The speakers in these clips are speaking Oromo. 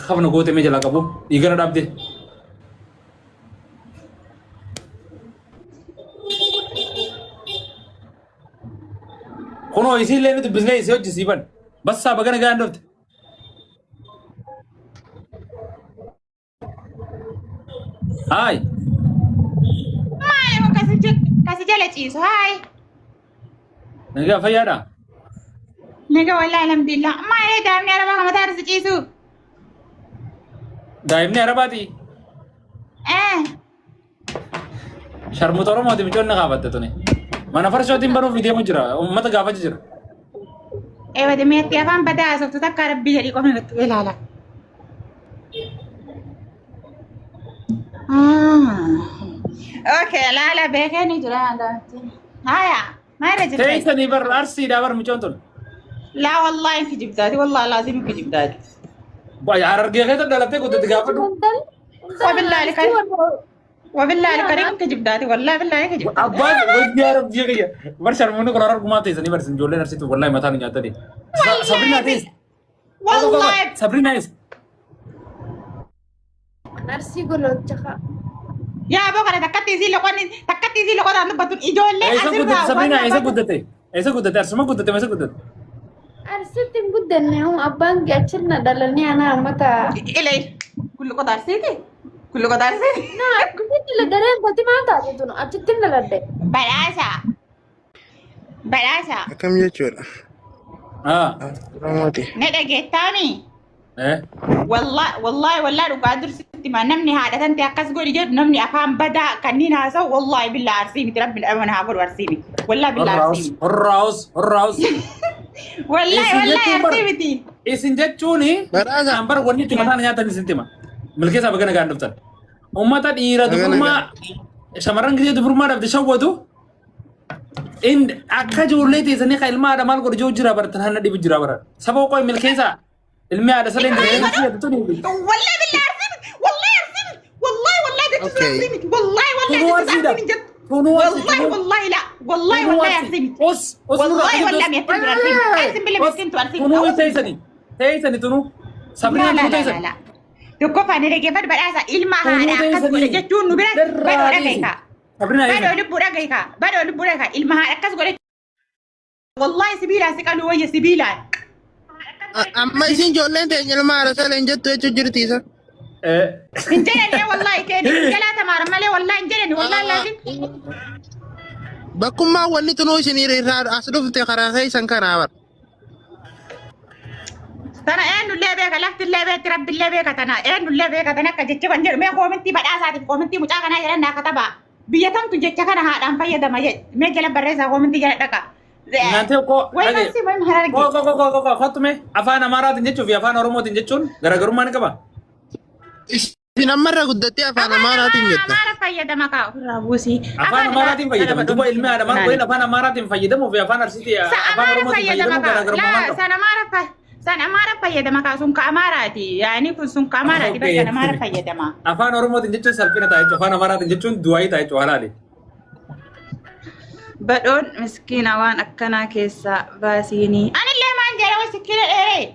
kafna goote mee jalaa qabu dhiigana dhaabde. Kunoo isiillee ni dubbisnee isii hojii sii ban. Bassaa bagana gahaan dhufte. Haay. Maali kun kasi jala ciisu haay. Nagaa fayyaadha. Naga wallahi alhamdulillah. Maali daa'imni arabaa kan mataa irra ciisu. Daa'imni arabaati. Eh. Sharmuuta Oromooti micoonni kaafatte tuni. Mana farshootiin banuuf deemu jira. Uummata gaafacha jira. Ewa demeetti afaan badaa haasoftu takka rabbii jedhii qofni irratti ilaala. Okay, laala beekee ni jira. Haya, maal irra jirta? Teessanii bar arsiidhaa bar micoon tun. Laa wallahi hin kijibdaati, wallahi laazim hin kijibdaati. Harargee keessa dhalattee guddatti gaafadhu. Wabillahi kan wabillahi karim hin kijibdaati, wallahi billahi hin kijibdaati. Abbaan wayyaa rabbii kiyya. Bar sharmuunni kun harargumaa teessanii bar isin ijoolleen arsiitu wallahi mataa nu nyaatanii. Sabrina teessa. Wallahi Sabrina eessa? Arsii gololcha kaa. Yaa aboo kana takkatti isii loqonni takkatti isii loqotaan dubbatun ijoollee Eessa guddate asirraa Sabrina wanna eessa badu. guddate? Eessa guddate? Arsuma guddate moo eessa guddate? Arsiitti hin guddanne hoo abbaan kee achirra dhalanii anaa ammata. Ilee kun loqota arsiiti? Kun loqota arsiiti? Na achitti dhaladhe intalti maal taate tun achitti hin dhaladhe. Badhaasa. Badhaasa. Akkam jechuudha? Ah. Oromooti. Na dhageettaami? Eh. Wallahi wallahi wallahi dhugaa dursitti ma namni haadha tante akkas godhi jedhu namni afaan badaa kanneen haasa'u wallahi billaa arsii miti rabbi dhabama haa godhu arsii miti wallahi billaa arsii Horraa'us miti horraa'us horraa'us. wallahi Isin wallahi jechuun bar arsii miti isin jechuuni Badhaasa. an bar wanni itti mataan nyaatan isin tima. Milkeessaa baga nagaan dhuftan. Uummata dhiira Baga dubrummaa shamarran gisee dubrummaa dhabde shawwatu In akka ijoollee teessanii kan ilma haadha maal godhu jiru jira baratan hanna dhibu jira baran. Saba qoy milkeessaa ilmi haadha saleen Ilma jireenya si tuni. Wallahi billahi arsii miti wallahi arsii miti wallahi wallahi jechuun Okay. arsii miti wallahi wallahi Tunuu jechuun arsiidha. arsii miti jettu Tunuu arsii wallahi tunuu. wallahi la wallahi Tunuu wallahi arsii. arsii miti Os os nurraa wallahi gadi wallahi os. mi'attiin tura arsii miti arsii bile Os mi'attiin tu arsii miti tunuu awwal teessanii teessanii tunuu. la Sabrinaa la tunuu la la teessanii. la tokkoffaa ni dhaggeeffadhu badhaasa ilma Tunuu haadha akkas godhe teessanii. jechuun nu bira badhoo Darraa dhagahi dhiisi. kaa Sabrinaa badhoo eessa? lubbuu dhagahi kaa badhoo lubbuu dhagahi kaa ilma haadha akkas godhe wallahi sibiilaan si qaluu wayya sibiilaan. Amma isin ijoolleen teenya ilma haadha saleen jettu jechuu jirti isa. Eh. Hin jedhani wallahi keeni hin jalaa tamaara malee wallahi hin jedhani wallahi laazim. Bakkummaa wanni tunuu isin irraa as dhufte karaa keessan kanaa bara. Tana eenyullee beeka laftillee beekti rabbillee beeka tana eenyullee beeka tana akka jechi kan jedhu mee koomintii badhaasaatiif koomintii mucaa kanaa jedhan naa katabaa. Biyya tamtu jecha kana haadhaan fayyadama jedhe mee jala barreessaa koomintii jala dhaqa. Naantee koo Wayi dhage. marsii wayi hararge. Koo koo koo koo koo kottu mee afaan Amaaraatiin jechuu fi afaan Oromootiin jechuun garaagarummaa ni qaba. Isin ammarra guddattee afaan Amaaraatiin jetta. Amaara fayyadama kaa ofirraa buusii. Afaan Amaaraatiin fayyadama. Duuba ilmi haadha maal godhin afaan Amaaraatiin fayyadamuu fi afaan Arsiitii Sa afaan Amaara Oromootiin fayyadama fayyadamuun kaa. garaagarummaa maal Laa qaba? san Amaara fa san Amaara fayyadama kaa sun ka Amaaraati. Yaani kun sun ka Amaaraati Okay. bakka Amaara fayyadama. Afaan Oromootiin jechuun salphina ta'a jechuudha. Afaan Amaaraatiin jechuun du'aayii ta'a jechuudha halaali. Badhoon miskiina waan akkanaa keessaa baasiinii. Anillee maan jedha way sikkiina dheeree.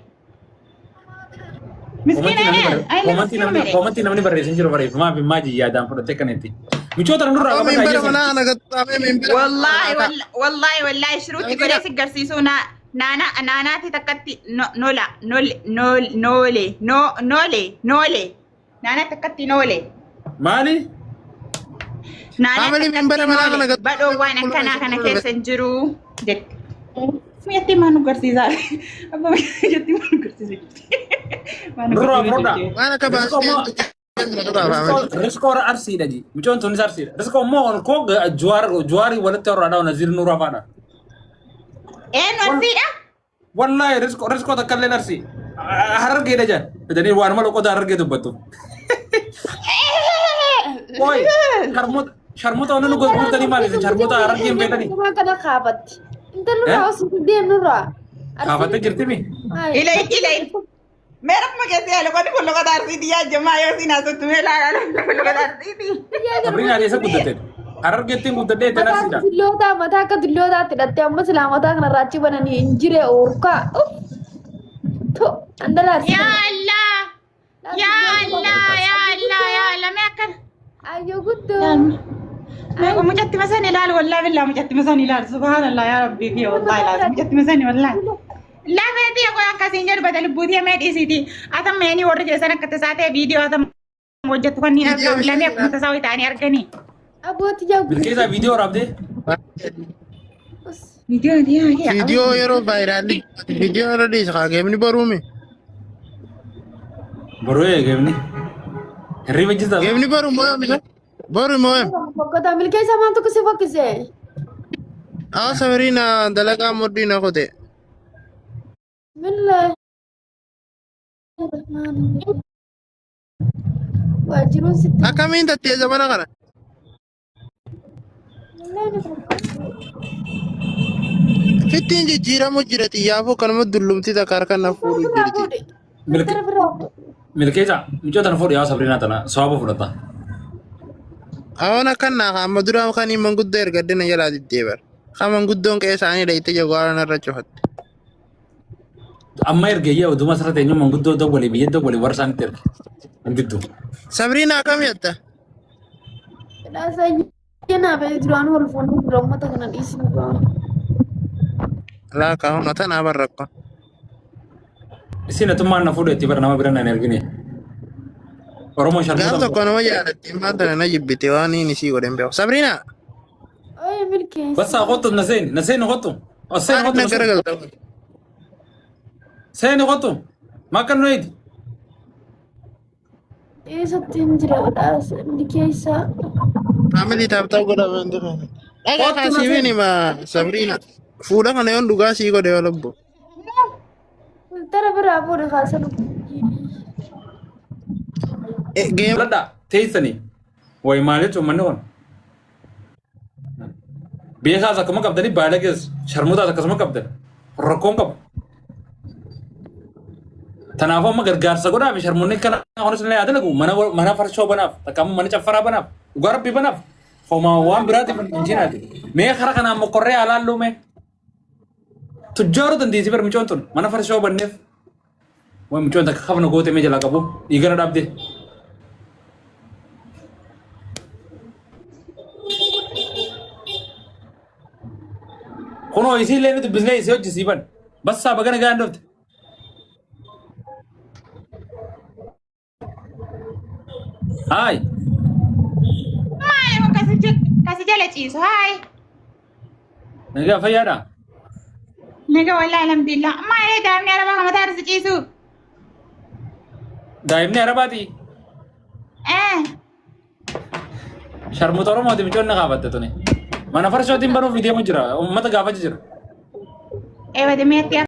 Miskiina dheeree. Anillee miskiina dheeree. Koomantii namni barreessin jiru barreeffamaa fi maajii yaadaan fudhattee kan itti. Michoota nurraa Aboo qabata minbara ajjeesan. manaa ana gaxxaamee minbara Wallahi wallahi wallahi shuruutti godhee si garsiisuu na naana naanaati takkatti nola nole nole nole nole naanaa takkatti noole. Maali? Naanaa Family takkatti minbara manaa kana noole. gaxxaamee Badhoo waan akkanaa kana keessa hin jiru jette. Mi'atti maa nu garsiisaa? Abbaa mi'atti maa nu garsiisa jirti? Maa nu Nurraa garsiisa fudhaa. jirti? Waan akka Riskoo immoo baastee riskoo arsiidha ji. Michoon tunis arsiidha. Riskoo immoo ol koo juwaar juwaarii walitti horraadhaa naziir nuuraa faadha. Eenyu arsiidha? Wallaahi riskoo riskoo takka illee arsii. Harargeedha jaan. Fidanii waanuma loqota harargee dubbattu. Oi sharmuuta sharmuuta wanni nu gurgurtanii maali isin sharmuuta harargee hin beekanii? Suuraa kana kaafatti. Intalli irraa osoo deemnurraa. Kaafattee jirti mi? Ilai ilai. Mee rakkuma keessa yaala qonni kun loqota arsiiti yaa jamaa yoo siin haasoftu mee laala loqota arsiiti. Sabriin eessa guddatte? Harargeettiin guddadhee ittiin Mataa arsiidha. akka dullootaa mataa akka dullootaatti hidhattee amma silaa mataa kana irraa achi bananii hin jiree urkaa. To andala arsii. Yaa Allah. Ayyoo guddoo. Meeqa mucatti masan ilaalu wallaahi billaa mucatti masan ilaalu subhaanallah yaa rabbii kiyya wallaahi ilaalu mucatti masan wallaahi. Lafee tiyya qoy akkasiin jedhu bada lubbuu tiyya mee dhiisiiti. Atam meenii warri keessan akka tasaa ta'e viidiyoo atam hojjettu kan niin argamu lamee akkuma tasaa wayii ta'anii arganii. Abbooti yaa Milkeessaa viidiyoo waraabdee. Viidiyoo tiyya kiyya. Viidiyoo yeroo vaayiraalli viidiyoo irra dhiisa kaa geemni boruumi. Boruu eegamni. Hirriba jirta. Geemni boru moo yoom isa? Boru moo yoom? Bokkota milkeessa maaltu si fokkise? Haa Sabriina dalagaa mudhii na kute. Bismillah. Waajiruun sitti. Akkamiin tattee zamana kana? Fittiin jijjiiramu jira xiyyaafuu kanuma dullumti takka harka na fuudhu jirti. Milkeessaa mucoo tana fuudhi yaa Sabriinaa tana sawaaba fudhata. Awoon akkan naa amma dura kan manguddoo ergadde na jalaa diddee bara. Kan manguddoon qe'ee isaanii dhayite jagoora narra cufatte. Amma erga iyyaa oduma asirratti eenyu manguddoo dawwalee biyya dawwalee warra isaanitti erge. Hin diddu. Sabriina akkam jetta? Naa ba'ee duraan wal fuunee dura uummata kana dhiisnu ba'a. Laa kaa'uun tanaa barrakko. Isin atummaan na fuudhe itti bara nama bira na hin ergine. Oromoo Gaaf sharmuuta. tokko nama jaalatti maal tana na jibbite waan inni isii godhe hin beeku. Sabriina! Oye milkeessa. Bassa kottu na seeni na seeni kottu. O seeni Maaliif kottu na na seeni. garagalta? Seeni kottu. Makka nu eegi. Eessatti hin jira badhaasa milkeessa. Faamilii taaptaa godha wanti kun. Dhagaa Kottu na kaasii seeni. hima Sabriina. Fuudha kana yoon dhugaa sii godhe yoo lubbu. Tara biraa fuudhe kaasa lubbuu. Geema Ladha teessanii. Wayi maal jechuun manni kun. Beekaas akkuma qabdanii baalagees sharmuutaas akkasuma qabdan. Rakkoon qabu. Kanaafuu amma gargaarsa godhaa fi sharmuunni kana kunis illee haa dalagu mana mana farshoo banaaf takka ammoo mana caffaraa banaaf dhugaa rabbii banaaf homaa waan biraatiif hin jiraati. Mee kara kanaan mokorree haa laalluu mee. Tujjaaruu dandeessi bar micoon tun mana farshoo banneef. Waan micoon takka kafna goote mee jalaa qabu dhiigana dhaabde. Kunoo isii illee ni dubbisnee isii hojii ban. Bassaa bagana gahaan dhufte. Haay. Maali kun kasi jala ciisu haay. Nagaa fayyaadha. Naga wallaahi alhamdulillah. Maali daa'imni arabaa kan mataa irra ciisu? Daa'imni arabaati. Eh. Sharmuuta Oromooti micoon na gaafatte tuni. Mana farshootiin banuuf deemu jira. Uummata gaafachuu jira. Eewwate meetti.